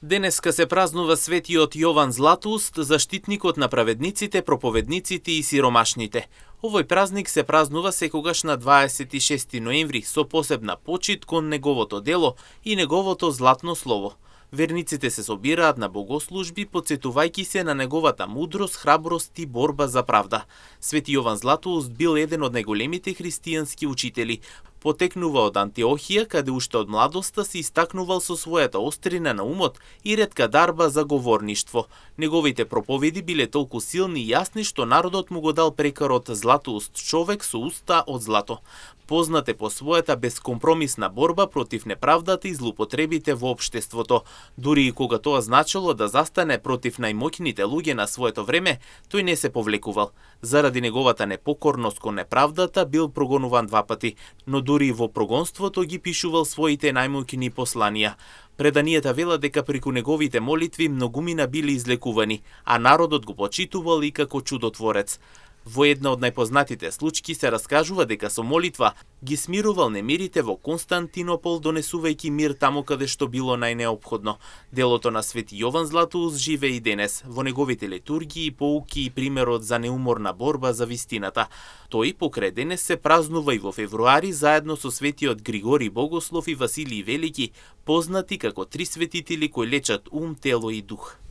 Денеска се празнува светиот Јован Златоуст, заштитникот на праведниците, проповедниците и сиромашните. Овој празник се празнува секогаш на 26 ноември со посебна почит кон неговото дело и неговото златно слово. Верниците се собираат на богослужби, потсетувајќи се на неговата мудрост, храброст и борба за правда. Свети Јован Златоуст бил еден од најголемите христијански учители. Потекнува од Антиохија, каде уште од младоста се истакнувал со својата острина на умот и ретка дарба за говорништво. Неговите проповеди биле толку силни и јасни што народот му го дал прекарот Златоуст, човек со уста од злато. Познат е по својата безкомпромисна борба против неправдата и злоупотребите во општеството. Дури и кога тоа значило да застане против најмоќните луѓе на своето време, тој не се повлекувал. Заради неговата непокорност кон неправдата бил прогонуван 2 пати, но дури во прогонството ги пишувал своите најмоќни посланија. Преданијата велат дека преку неговите молитви многумина били излекувани, а народот го почитувал и како чудотворец. Во една од најпознатите случаи се раскажува дека со молитва ги смирувал немирите во Константинопол, донесувајќи мир таму каде што било најнеопходно. Делото на Свети Јован Златоуст живее и денес во неговите литургии, поуки и примерот за неуморна борба за вистината. Тој покрај денес се празнува и во февруари заедно со светиот Григорий Богослов и Василий Велики, познати како три светители кои лечат ум, тело и дух.